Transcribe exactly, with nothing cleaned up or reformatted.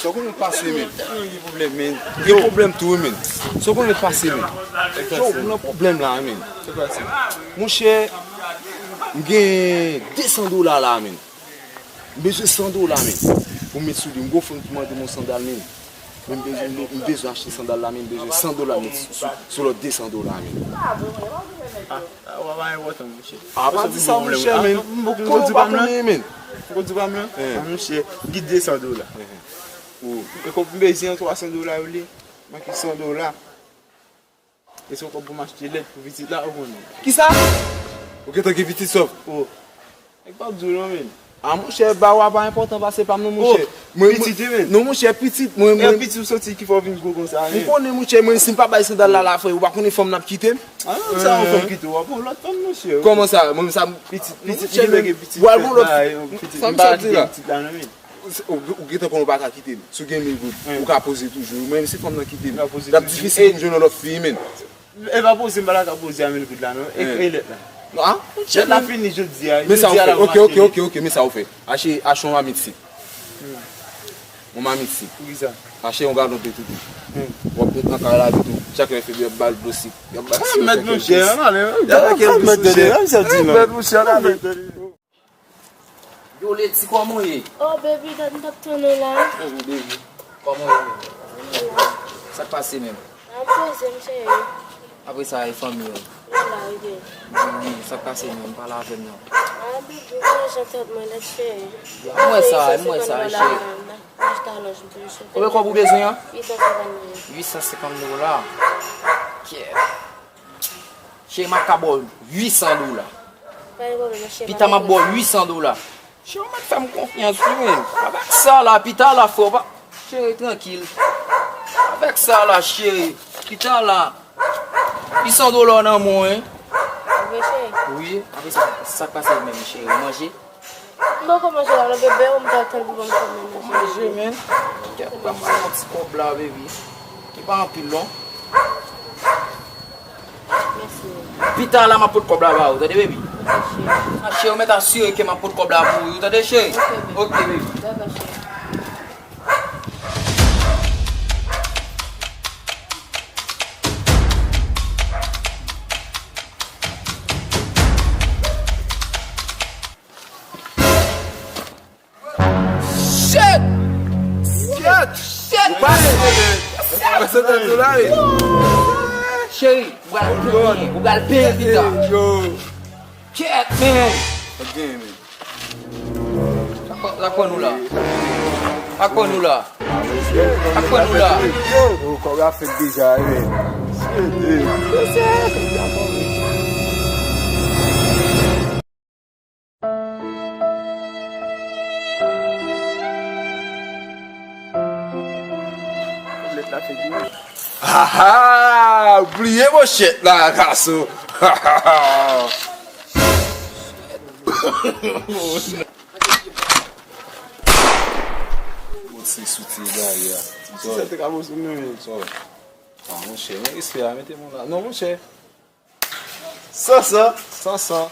Sa w konnen pase, men. Gen pwoblèm, men. Gen pwoblèm tou, men. Sa w konnen pase, men. Yo, m nan pwoblèm la, men. Monchè, m gen de san dola la, men. M bezwen san dola, men. Pou m met sou li. M gon frè m ki mande m yon sandal, men. Men m bezwen, m bezwen achte sandal la, men m bezwen san dola met sou, sou lòt de san dola, men. Ah, ah, w ap bay wòtan, monchè. A pa di sa, monchè, men. Kòman w pa konnen, men? Ou konn di pa m lan? Monchè, m gen de san dola. E kòb m bezwen an twa san dola yo li. Manke san dola. E se yon kòb pou m achte lèt pou pitit la, ou konnen. Kisa? Ou gentan gen pitit sòf? O. Nèg p ap di w non, men. A, monchè, ba w a pa enpòtan pase pa m non, monchè. Mwen, pitit, wi, men. Non, monchè, pitit, mwen, mwen. E pitit ou soti ki fè w vin gwo konsa, men. Ou konnen, monchè, mwen, si m pa bay sandal la, la, frè, ou pa konnen fanm nan ap kite m? A non, sa yon fanm kite w, w ap yon lòt fanm, monchè. Kòman sa? Mwen, sa, pitit, pitit, pitit, pitit, pitit la, non, men. Ou, ou gentan konnen w pa ka kite m. Si w gen mil goud, ou ka poze toujou. Mwen, si fanm nan kite m, l ap difisil pou m jwenn yon lòt fi, men. E pa poze, m pa ta ka poze a mil goud la, non. Ekri lèt la. Lèt la fini jodi a. Jodi a la, m achte li. Ok, ok, ok, ok, men sa w fè. Achte, achte yon mamit sik. Yon mamit sik. Poukisa? Achte yon galon dlo tou tou. W ap met nan kay la tou. Chak lè febè, y ap ba l dlo sik. Y ap ba l sik. Mèt monchè, ann ale. Y ap ba l dlo sik. Mèt monchè, ann ale. Yo, Leti, kòman w ye? Oh, baby, dat m t ap tann ou la. Baby, kòman w ye menm? Sa k pase menm? An poze m, cheri. Apre sa, e fanmi yo? Yo la, wi, baby. Wi, sa k pase menm? Pale avè m non. Ah, baby, ou konnen jan tèt mwen lèd, cheri. M wè sa, m wè sa, cheri. M achte alonj, m te chofè. Konbyen kòb ou bezwen an? Uit san senkant dola. Uit san senkant dola. Kèt. Cheri, m ap ka ba w uit san dola. Pa gen pwoblèm, cheri. Pita m ap ba w uit san dola. Cheri, ou mèt fè m konfyans, wi, men. Avèk sa la, pita la, frè, pa. Cheri, trankil. Avèk sa la, cheri. Pita la. Uit san dola nan men w, wi. Vre, cheri? Wi, apre sa, sa k pase menm, cheri? Manje? M poko manje la non, bebe, ou m t ap tann pou ban m kòb manje. Manje, men. Kèt, ban m yon ti kòb la, baby. Li pa anpil, non. Mèsi, baby. Pita la, m ap pot kòb la ba ou, tande, baby? Ok, cheri. A, cheri, ou mèt asire ke m ap pot kòb la pou ou, tande, cheri? Ok, baby. Ok, baby. Dakò, cheri. Shit! Shit! Shit! Pale! Pase tèt ou la, wi. Cheri, ou pral peye, ou pral peye pita. Yo. Shit, man! Sa k gen, man? Sa k pran nou la? Sa k pran nou la? Sa k pran nou la? Yo, kòb la fèt deja, wi. Shit, wi. Lèt la fè di. Haha! Bliye manchèt la, gason! Haha! Bon, se sou ti gaye a. Ti zòl. Sa te ka bon sou nou, men. Zòl. Ah, monchè, men respè a, mete moun la. Non, monchè. San san. San san.